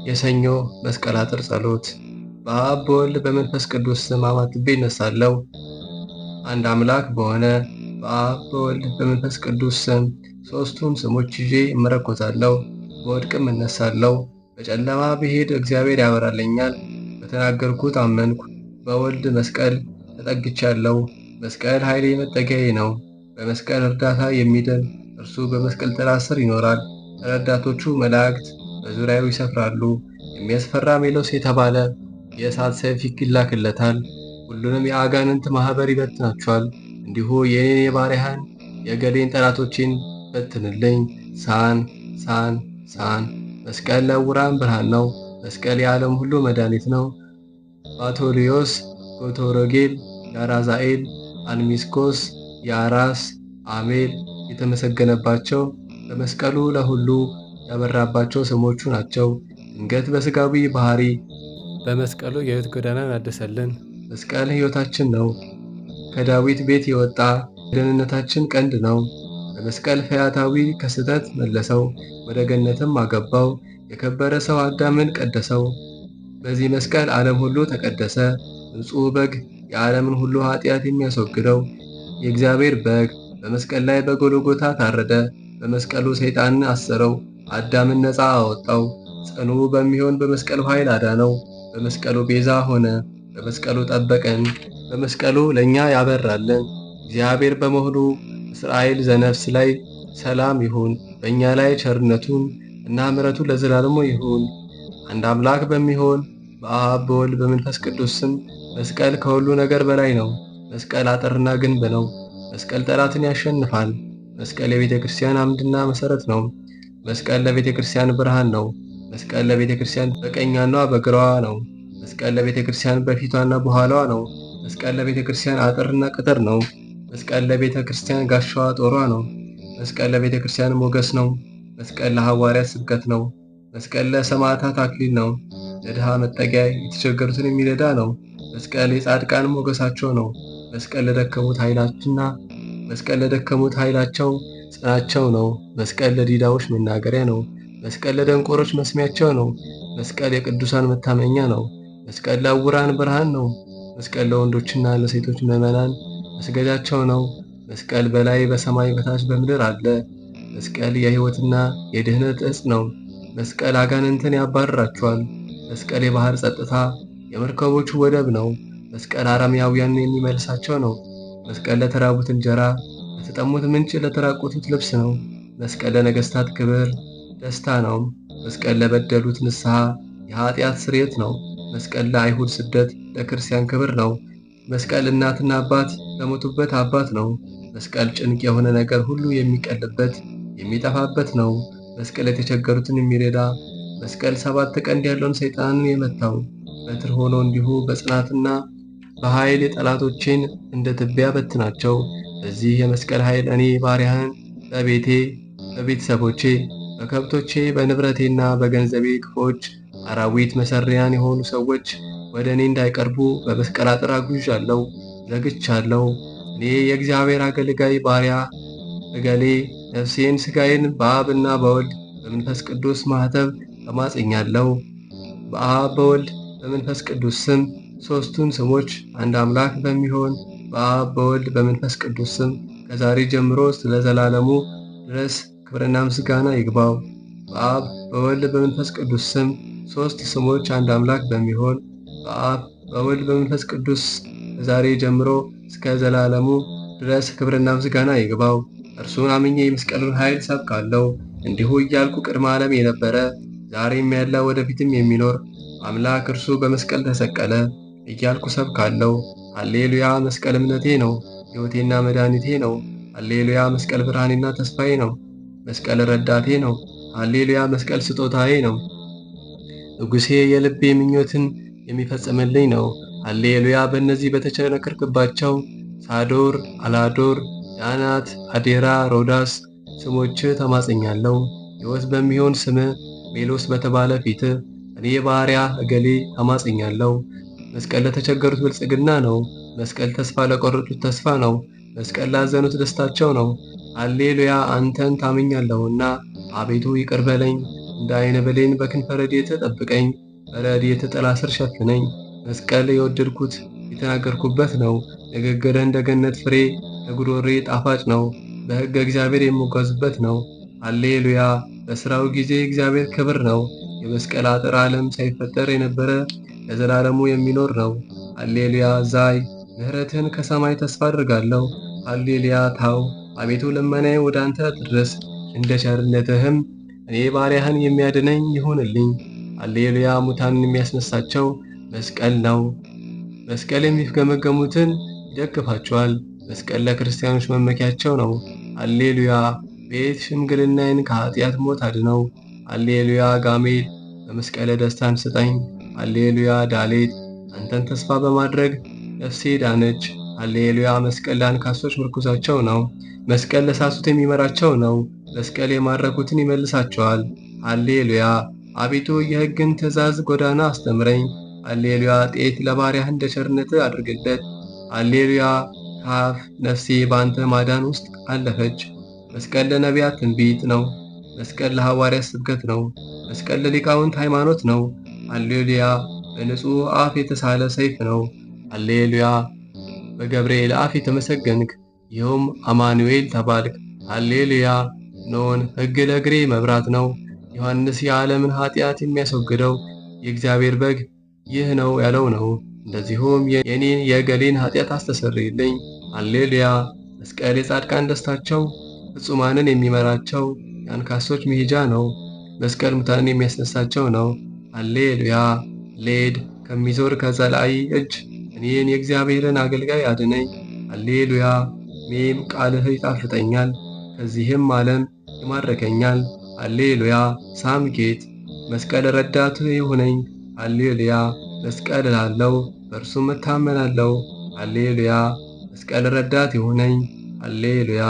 የሰኞ መስቀል አጥር ጸሎት። በአብ በወልድ በመንፈስ ቅዱስ ስም አማትቤ እነሳለሁ። አንድ አምላክ በሆነ በአብ በወልድ በመንፈስ ቅዱስ ስም ሦስቱን ስሞች ይዤ እመረኮዛለሁ። በወድቅም እነሳለሁ። በጨለማ ብሄድ እግዚአብሔር ያበራልኛል። በተናገርኩት አመንኩ። በወልድ መስቀል ተጠግቻለሁ። መስቀል ኃይሌ መጠጊያዬ ነው። በመስቀል እርዳታ የሚድን እርሱ በመስቀል ጥላ ስር ይኖራል። ረዳቶቹ መላእክት በዙሪያው ይሰፍራሉ። የሚያስፈራ ሜሎስ የተባለ የእሳት ሰይፍ ይላክለታል። ሁሉንም የአጋንንት ማኅበር ይበትናቸዋል። እንዲሁ የእኔን የባሪያህን የገሌን ጠላቶቼን በትንልኝ። ሳን ሳን ሳን። መስቀል ለዕውራን ብርሃን ነው። መስቀል የዓለም ሁሉ መድኃኒት ነው። ባቶሊዮስ፣ ጎቶሮጌል፣ ያራዛኤል፣ አልሚስኮስ፣ ያራስ፣ አሜል የተመሰገነባቸው በመስቀሉ ለሁሉ ያበራባቸው ስሞቹ ናቸው። ድንገት በሥጋዊ ባህሪ በመስቀሉ የሕይወት ጎዳናን አደሰልን። መስቀል ሕይወታችን ነው። ከዳዊት ቤት የወጣ የደህንነታችን ቀንድ ነው። በመስቀል ፈያታዊ ከስህተት መለሰው፣ ወደ ገነትም አገባው። የከበረ ሰው አዳምን ቀደሰው። በዚህ መስቀል ዓለም ሁሉ ተቀደሰ። ንጹሕ በግ የዓለምን ሁሉ ኃጢአት የሚያስወግደው የእግዚአብሔር በግ በመስቀል ላይ በጎልጎታ ታረደ። በመስቀሉ ሰይጣንን አሰረው፣ አዳምን ነፃ አወጣው። ጽኑ በሚሆን በመስቀሉ ኃይል አዳነው። በመስቀሉ ቤዛ ሆነ። በመስቀሉ ጠበቀን። በመስቀሉ ለእኛ ያበራልን። እግዚአብሔር በመሆኑ እስራኤል ዘነፍስ ላይ ሰላም ይሁን፣ በእኛ ላይ ቸርነቱን እና ምሕረቱ ለዘላለሙ ይሁን። አንድ አምላክ በሚሆን በአብ በወልድ በመንፈስ ቅዱስ ስም መስቀል ከሁሉ ነገር በላይ ነው። መስቀል አጥርና ግንብ ነው። መስቀል ጠላትን ያሸንፋል። መስቀል የቤተ ክርስቲያን አምድና መሰረት ነው። መስቀል ለቤተ ክርስቲያን ብርሃን ነው። መስቀል ለቤተ ክርስቲያን በቀኟና በግራዋ ነው። መስቀል ለቤተ ክርስቲያን በፊቷና በኋላዋ ነው። መስቀል ለቤተ ክርስቲያን አጥርና ቅጥር ነው። መስቀል ለቤተ ክርስቲያን ጋሻዋ ጦሯ ነው። መስቀል ለቤተ ክርስቲያን ሞገስ ነው። መስቀል ለሐዋርያት ስብከት ነው። መስቀል ለሰማዕታት አክሊል ነው። ለድሃ መጠጊያ፣ የተቸገሩትን የሚረዳ ነው። መስቀል የጻድቃን ሞገሳቸው ነው። መስቀል ለደከሙት ኃይላችንና መስቀል ለደከሙት ኃይላቸው ጽናቸው ነው። መስቀል ለዲዳዎች መናገሪያ ነው። መስቀል ለደንቆሮች መስሚያቸው ነው። መስቀል የቅዱሳን መታመኛ ነው። መስቀል ለዕውራን ብርሃን ነው። መስቀል ለወንዶችና ለሴቶች ምዕመናን መስገጃቸው ነው። መስቀል በላይ በሰማይ በታች በምድር አለ። መስቀል የሕይወትና የድህነት ዕፅ ነው። መስቀል አጋንንትን ያባርራቸዋል። መስቀል የባህር ጸጥታ፣ የመርከቦቹ ወደብ ነው። መስቀል አረማውያንን የሚመልሳቸው ነው። መስቀል ለተራቡት እንጀራ፣ ለተጠሙት ምንጭ፣ ለተራቆቱት ልብስ ነው። መስቀል ለነገስታት ክብር ደስታ ነው። መስቀል ለበደሉት ንስሐ የኃጢአት ስርየት ነው። መስቀል ለአይሁድ ስደት፣ ለክርስቲያን ክብር ነው። መስቀል እናትና አባት ለሞቱበት አባት ነው። መስቀል ጭንቅ የሆነ ነገር ሁሉ የሚቀልበት የሚጠፋበት ነው። መስቀል የተቸገሩትን የሚረዳ፣ መስቀል ሰባት ቀንድ ያለውን ሰይጣንን የመታው በትር ሆኖ እንዲሁ በጽናትና በኃይል ጠላቶቼን እንደ ትቢያ በትናቸው። በዚህ የመስቀል ኃይል እኔ ባሪያህን በቤቴ በቤተሰቦቼ በከብቶቼ በንብረቴና በገንዘቤ ክፉዎች አራዊት መሰሪያን የሆኑ ሰዎች ወደ እኔ እንዳይቀርቡ በመስቀል አጥር አጉዣለሁ፣ ዘግቻለሁ። እኔ የእግዚአብሔር አገልጋይ ባሪያ እገሌ ነፍሴን ሥጋዬን በአብና በወልድ በመንፈስ ቅዱስ ማኅተብ ተማጽኛለሁ። በአብ በወልድ በመንፈስ ቅዱስ ስም ሦስቱን ስሞች አንድ አምላክ በሚሆን በአብ በወልድ በመንፈስ ቅዱስ ስም ከዛሬ ጀምሮ ስለዘላለሙ ድረስ ክብርና ምስጋና ይግባው። በአብ በወልድ በመንፈስ ቅዱስ ስም ሦስት ስሞች አንድ አምላክ በሚሆን በአብ በወልድ በመንፈስ ቅዱስ ከዛሬ ጀምሮ እስከ ዘላለሙ ድረስ ክብርና ምስጋና ይግባው። እርሱን አምኜ የመስቀሉን ኃይል ሰብካለሁ። እንዲሁ እያልኩ ቅድመ ዓለም የነበረ ዛሬም ያለ ወደፊትም የሚኖር አምላክ እርሱ በመስቀል ተሰቀለ እያልኩ ሰብካለሁ። ሃሌሉያ! መስቀል እምነቴ ነው፣ ሕይወቴና መድኃኒቴ ነው። ሃሌሉያ! መስቀል ብርሃኔና ተስፋዬ ነው። መስቀል ረዳቴ ነው። ሃሌሉያ! መስቀል ስጦታዬ ነው። ንጉሴ የልቤ ምኞትን የሚፈጽምልኝ ነው። ሃሌሉያ! በእነዚህ በተቸነከርክባቸው ሳዶር፣ አላዶር፣ ዳናት፣ አዴራ፣ ሮዳስ ስሞች ተማጽኛለሁ። ሕይወት በሚሆን ስም ሜሎስ በተባለ ፊት እኔ ባሪያ እገሌ ተማጽኛለሁ። መስቀል ለተቸገሩት ብልጽግና ነው። መስቀል ተስፋ ለቆረጡት ተስፋ ነው። መስቀል ላዘኑት ደስታቸው ነው። ሃሌሉያ አንተን ታምኛለሁና አቤቱ ይቅር በለኝ። እንደ ዓይን ብሌን በክንፈ ረድኤትህ ጠብቀኝ። በረድኤትህ ጥላ ስር ሸፍነኝ። መስቀል የወደድኩት የተናገርኩበት ነው። ንግግርህ እንደ ገነት ፍሬ ለጉሮሮዬ ጣፋጭ ነው። በሕገ እግዚአብሔር የምጓዝበት ነው። ሃሌሉያ። በሥራው ጊዜ እግዚአብሔር ክብር ነው። የመስቀል አጥር ዓለም ሳይፈጠር የነበረ ለዘላለሙ የሚኖር ነው። ሃሌሉያ ዛይ ምሕረትህን ከሰማይ ተስፋ አድርጋለሁ። ሃሌሉያ ታው አቤቱ ልመናዬ ወደ አንተ ትድረስ፣ እንደ ቸርነትህም እኔ ባሪያህን የሚያድነኝ ይሁንልኝ። ሃሌሉያ ሙታንን የሚያስነሳቸው መስቀል ነው። መስቀል የሚፍገመገሙትን ይደግፋቸዋል። መስቀል ለክርስቲያኖች መመኪያቸው ነው። ሃሌሉያ ቤት ሽምግልናዬን ከኃጢአት ሞት አድነው። ሃሌሉያ ጋሜል በመስቀለ ደስታን ስጠኝ። ሃሌሉያ ዳሌጥ አንተን ተስፋ በማድረግ ነፍሴ ዳነች። ሃሌሉያ መስቀል ለአንካሶች ምርኩዛቸው ነው። መስቀል ለሳሱት የሚመራቸው ነው። መስቀል የማረኩትን ይመልሳቸዋል። ሃሌሉያ አቤቱ የሕግን ትእዛዝ ጎዳና አስተምረኝ። ሃሌሉያ ጤት ለባሪያህ እንደ ቸርነትህ አድርግለት። ሃሌሉያ ካፍ ነፍሴ በአንተ ማዳን ውስጥ አለፈች። መስቀል ለነቢያት ትንቢት ነው። መስቀል ለሐዋርያት ስብከት ነው። መስቀል ለሊቃውንት ሃይማኖት ነው። ሃሌሉያ በንጹሕ አፍ የተሳለ ሰይፍ ነው። ሃሌሉያ በገብርኤል አፍ የተመሰገንክ ይኸውም አማኑኤል ተባልክ። ሃሌሉያ ኖን ሕግ ለእግሬ መብራት ነው። ዮሐንስ የዓለምን ኃጢአት የሚያስወግደው የእግዚአብሔር በግ ይህ ነው ያለው ነው። እንደዚሁም የኔን የገሌን ኃጢአት አስተሰርይልኝ። ሃሌሉያ መስቀል የጻድቃን ደስታቸው፣ ፍጹማንን የሚመራቸው የአንካሶች መሄጃ ነው። መስቀል ሙታንን የሚያስነሳቸው ነው። ሃሌሉያ ሌድ ከሚዞር ከጸላኢ እጅ እኔን የእግዚአብሔርን አገልጋይ አድነኝ። ሃሌሉያ ሜም ቃልህ ይጣፍጠኛል፣ ከዚህም ዓለም ይማርከኛል። ሃሌሉያ ሳምኬት መስቀል ረዳትህ ይሁነኝ። ሃሌሉያ መስቀል እላለሁ በእርሱም እታመናለሁ። ሃሌሉያ መስቀል ረዳት ይሁነኝ። ሃሌሉያ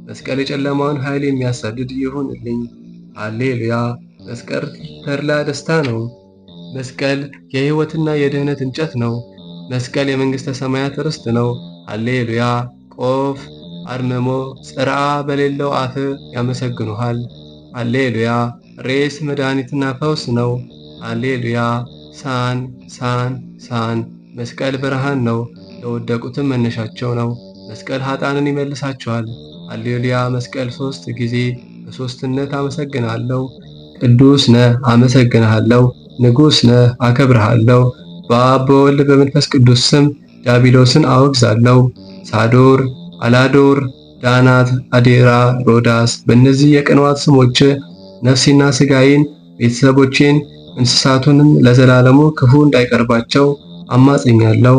መስቀል የጨለማውን ኃይል የሚያሳድድ ይሁንልኝ። ሃሌሉያ መስቀል ተድላ ደስታ ነው። መስቀል የሕይወትና የድህነት እንጨት ነው። መስቀል የመንግሥተ ሰማያት ርስት ነው። ሃሌሉያ ቆፍ አርምሞ ጽርዓ በሌለው አፍ ያመሰግኑሃል። ሃሌሉያ ሬስ መድኃኒትና ፈውስ ነው። ሃሌሉያ ሳን ሳን ሳን መስቀል ብርሃን ነው፣ ለወደቁትም መነሻቸው ነው። መስቀል ኃጥአንን ይመልሳቸዋል። ሃሌሉያ መስቀል ሶስት ጊዜ በሶስትነት አመሰግናለሁ። ቅዱስ ነህ አመሰግንሃለሁ፣ ንጉሥ ነህ አከብርሃለሁ። በአብ በወልድ በመንፈስ ቅዱስ ስም ዲያብሎስን አወግዛለሁ። ሳዶር፣ አላዶር፣ ዳናት፣ አዴራ፣ ሮዳስ በእነዚህ የቅንዋት ስሞች ነፍሴና ስጋዬን ቤተሰቦቼን እንስሳቱንም ለዘላለሙ ክፉ እንዳይቀርባቸው አማጽኛለሁ።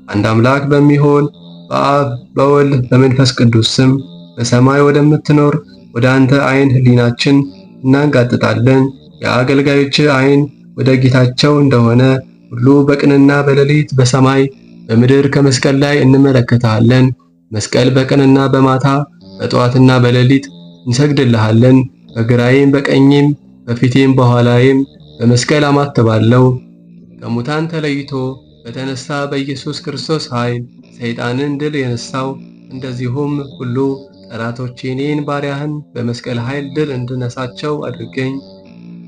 አንድ አምላክ በሚሆን በአብ በወልድ በመንፈስ ቅዱስ ስም በሰማይ ወደምትኖር ወደ አንተ ዓይን ሕሊናችን እናንጋጥጣለን። የአገልጋዮች ዓይን ወደ ጌታቸው እንደሆነ ሁሉ በቀንና በሌሊት በሰማይ በምድር ከመስቀል ላይ እንመለከታለን። መስቀል በቀንና በማታ በጠዋትና በሌሊት እንሰግድልሃለን። በግራዬም በቀኜም በፊቴም በኋላዬም በመስቀል አማትባለሁ። ከሙታን ተለይቶ በተነሳ በኢየሱስ ክርስቶስ ኃይል ሰይጣንን ድል የነሳው እንደዚሁም ሁሉ ጠላቶቼ እኔን ባሪያህን በመስቀል ኃይል ድል እንድነሳቸው አድርገኝ።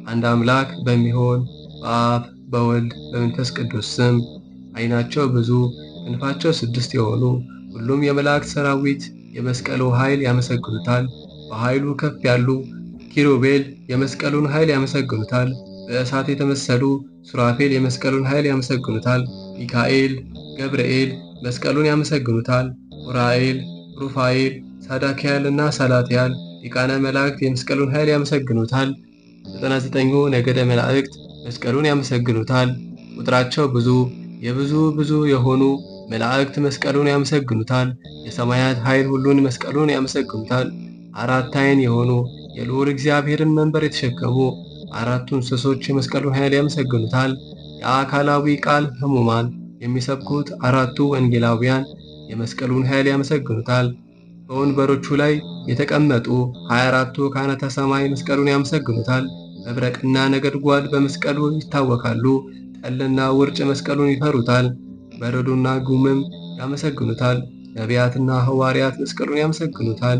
አንድ አምላክ በሚሆን በአብ በወልድ በመንፈስ ቅዱስ ስም ዓይናቸው ብዙ ክንፋቸው ስድስት የሆኑ ሁሉም የመላእክት ሰራዊት የመስቀሉ ኃይል ያመሰግኑታል። በኃይሉ ከፍ ያሉ ኪሩቤል የመስቀሉን ኃይል ያመሰግኑታል። በእሳት የተመሰሉ ሱራፌል የመስቀሉን ኃይል ያመሰግኑታል። ሚካኤል፣ ገብርኤል መስቀሉን ያመሰግኑታል። ኡራኤል፣ ሩፋኤል፣ ሳዳኪያል እና ሳላትያል ሊቃነ መላእክት የመስቀሉን ኃይል ያመሰግኑታል። 99ኙ ነገደ መላእክት መስቀሉን ያመሰግኑታል። ቁጥራቸው ብዙ የብዙ ብዙ የሆኑ መላእክት መስቀሉን ያመሰግኑታል። የሰማያት ኃይል ሁሉን መስቀሉን ያመሰግኑታል። አራት ዓይን የሆኑ የልዑል እግዚአብሔርን መንበር የተሸከሙ አራቱ እንስሶች የመስቀሉን ኃይል ያመሰግኑታል። የአካላዊ ቃል ሕሙማን የሚሰብኩት አራቱ ወንጌላውያን የመስቀሉን ኃይል ያመሰግኑታል። በወንበሮቹ ላይ የተቀመጡ 24ቱ ካህናተ ሰማይ መስቀሉን ያመሰግኑታል። መብረቅና ነጎድጓድ በመስቀሉ ይታወካሉ። ጠልና ውርጭ መስቀሉን ይፈሩታል። በረዶና ጉምም ያመሰግኑታል። ነቢያትና ሐዋርያት መስቀሉን ያመሰግኑታል።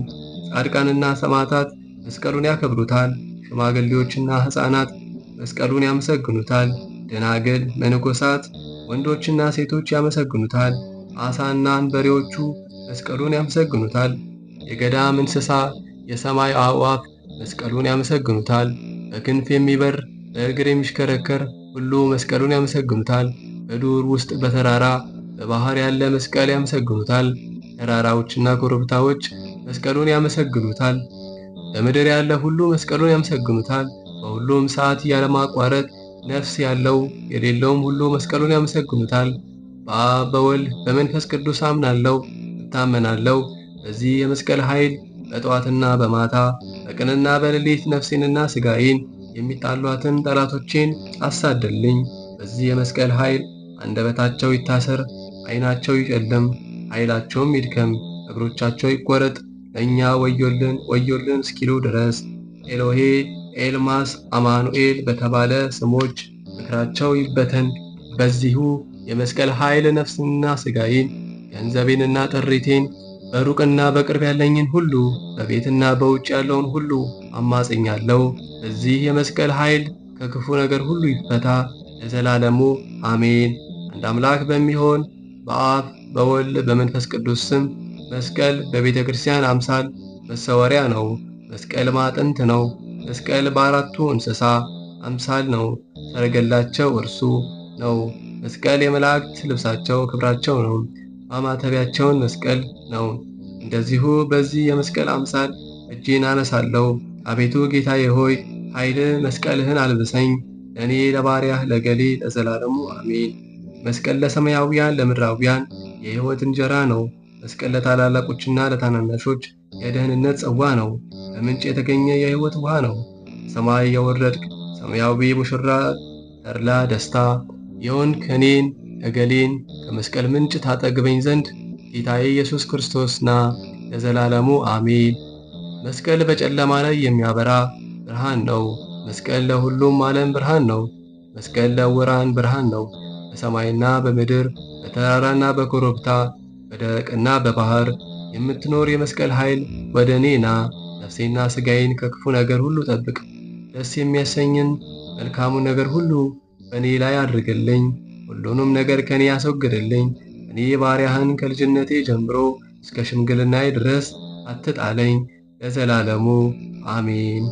ጻድቃንና ሰማዕታት መስቀሉን ያከብሩታል። ሽማግሌዎችና ሕፃናት መስቀሉን ያመሰግኑታል። ደናግል፣ መነኮሳት፣ ወንዶችና ሴቶች ያመሰግኑታል። ዓሣና አንበሬዎቹ መስቀሉን ያመሰግኑታል። የገዳም እንስሳ፣ የሰማይ አዕዋፍ መስቀሉን ያመሰግኑታል። በክንፍ የሚበር በእግር የሚሽከረከር ሁሉ መስቀሉን ያመሰግኑታል። በዱር ውስጥ በተራራ በባህር ያለ መስቀል ያመሰግኑታል። ተራራዎችና ኮረብታዎች መስቀሉን ያመሰግኑታል። በምድር ያለ ሁሉ መስቀሉን ያመሰግኑታል። በሁሉም ሰዓት ያለማቋረጥ ነፍስ ያለው የሌለውም ሁሉ መስቀሉን ያመሰግኑታል። በአብ በወልድ በመንፈስ ቅዱስ አምናለሁ እታመናለሁ። በዚህ የመስቀል ኃይል በጠዋትና በማታ በቀንና በሌሊት ነፍሴንና ሥጋዬን የሚጣሏትን ጠላቶቼን አሳደልኝ። በዚህ የመስቀል ኃይል አንደበታቸው ይታሰር፣ ዓይናቸው ይጨልም፣ ኃይላቸውም ይድከም፣ እግሮቻቸው ይቆረጥ፣ ለእኛ ወዮልን ወዮልን እስኪሉ ድረስ ኤሎሄ ኤልማስ አማኑኤል በተባለ ስሞች ምክራቸው ይበተን። በዚሁ የመስቀል ኃይል ነፍስና ሥጋዬን ገንዘቤንና ጥሪቴን በሩቅና በቅርብ ያለኝን ሁሉ በቤትና በውጭ ያለውን ሁሉ አማጽኛለሁ። በዚህ የመስቀል ኃይል ከክፉ ነገር ሁሉ ይፈታ ለዘላለሙ አሜን። አንድ አምላክ በሚሆን በአብ በወልድ በመንፈስ ቅዱስ ስም መስቀል በቤተ ክርስቲያን አምሳል መሰወሪያ ነው። መስቀል ማዕጠንት ነው። መስቀል በአራቱ እንስሳ አምሳል ነው። ሰረገላቸው እርሱ ነው። መስቀል የመላእክት ልብሳቸው ክብራቸው ነው። ማማተቢያቸውን መስቀል ነው። እንደዚሁ በዚህ የመስቀል አምሳል እጄን አነሳለሁ። አቤቱ ጌታዬ ሆይ ኃይል መስቀልህን አልብሰኝ፣ ለእኔ ለባሪያህ ለገሌ ለዘላለሙ አሜን። መስቀል ለሰማያውያን ለምድራውያን የሕይወት እንጀራ ነው። መስቀል ለታላላቆችና ለታናናሾች የደህንነት ጽዋ ነው። ከምንጭ የተገኘ የሕይወት ውሃ ነው። ሰማይ የወረድክ ሰማያዊ ሙሽራ ተድላ ደስታ የሆንክ እኔን እገሌን ከመስቀል ምንጭ ታጠግበኝ ዘንድ ጌታዬ ኢየሱስ ክርስቶስ ና ለዘላለሙ አሜን። መስቀል በጨለማ ላይ የሚያበራ ብርሃን ነው። መስቀል ለሁሉም ዓለም ብርሃን ነው። መስቀል ለዕውራን ብርሃን ነው። በሰማይና በምድር በተራራና በኮረብታ በደረቅና በባህር የምትኖር የመስቀል ኃይል ወደ እኔ ና። ነፍሴና ሥጋዬን ከክፉ ነገር ሁሉ ጠብቅ። ደስ የሚያሰኝን መልካሙን ነገር ሁሉ በእኔ ላይ አድርግልኝ። ሁሉንም ነገር ከእኔ ያስወግድልኝ። እኔ ባሪያህን ከልጅነቴ ጀምሮ እስከ ሽምግልናዬ ድረስ አትጣለኝ፣ ለዘላለሙ አሜን።